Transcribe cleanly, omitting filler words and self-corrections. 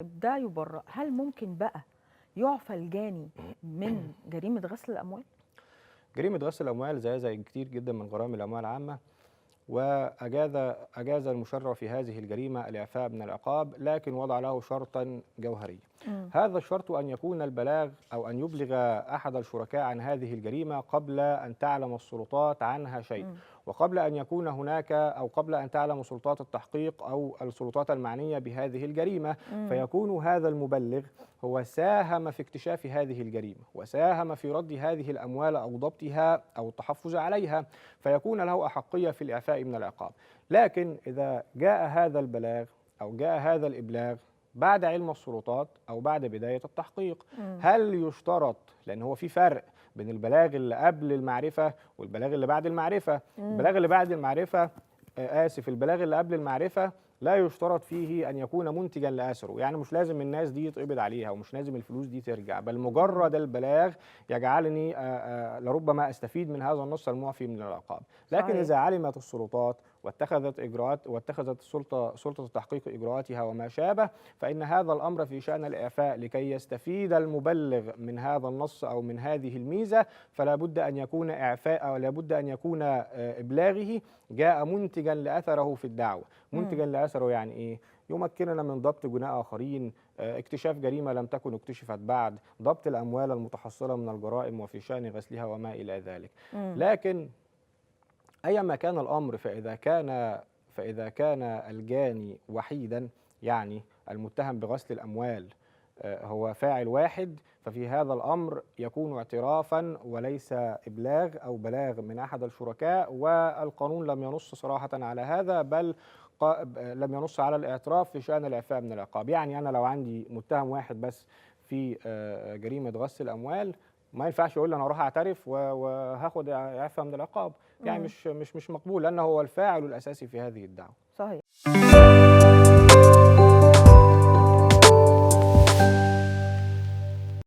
ده يبرأ، هل ممكن بقى يعفى الجاني من جريمة غسل الأموال؟ جريمة غسل الأموال زي كتير جدا من جرائم الأموال العامة، وأجاز المشرع في هذه الجريمة الإعفاء من العقاب، لكن وضع له شرطا جوهريا. هذا الشرط أن يكون البلاغ أو أن يبلغ أحد الشركاء عن هذه الجريمة قبل أن تعلم السلطات عنها شيء، وقبل أن يكون هناك أو قبل أن تعلم سلطات التحقيق أو السلطات المعنية بهذه الجريمة. فيكون هذا المبلغ هو ساهم في اكتشاف هذه الجريمة وساهم في رد هذه الأموال أو ضبطها أو التحفظ عليها، فيكون له أحقية في الإعفاء من العقاب. لكن إذا جاء هذا البلاغ أو جاء هذا الإبلاغ بعد علم السلطات أو بعد بداية التحقيق، هل يشترط؟ لأن هو في فرق بين البلاغ اللي قبل المعرفة والبلاغ اللي بعد المعرفة. البلاغ اللي بعد المعرفة، آسف، البلاغ اللي قبل المعرفة لا يشترط فيه أن يكون منتجا لأثره، يعني مش لازم الناس دي يتقبض عليها ومش لازم الفلوس دي ترجع، بل مجرد البلاغ يجعلني لربما أستفيد من هذا النص المعفي من العقاب. لكن إذا علمت السلطات واتخذت إجراءات واتخذت السلطة سلطة التحقيق إجراءاتها وما شابه، فإن هذا الأمر في شأن الإعفاء لكي يستفيد المبلغ من هذا النص أو من هذه الميزة، فلا بد أن يكون إعفاء أو لا بد أن يكون إبلاغه جاء منتجا لأثره في الدعوة. منتجا لأثره يعني إيه؟ يمكننا من ضبط جناء آخرين، اكتشاف جريمة لم تكن اكتشفت بعد، ضبط الأموال المتحصلة من الجرائم وفي شأن غسلها وما إلى ذلك. لكن أيما كان الأمر، فإذا كان الجاني وحيدا، يعني المتهم بغسل الأموال هو فاعل واحد، ففي هذا الأمر يكون اعترافا وليس إبلاغ أو بلاغ من أحد الشركاء، والقانون لم ينص صراحة على هذا، بل لم ينص على الاعتراف في شأن الإعفاء من العقاب. يعني أنا لو عندي متهم واحد بس في جريمة غسل الأموال، ما ينفعش يقول لي أنا أروح أعترف وهاخد إعفاء من العقاب، يعني مش مقبول، لأنه هو الفاعل الأساسي في هذه الدعوة. صحيح.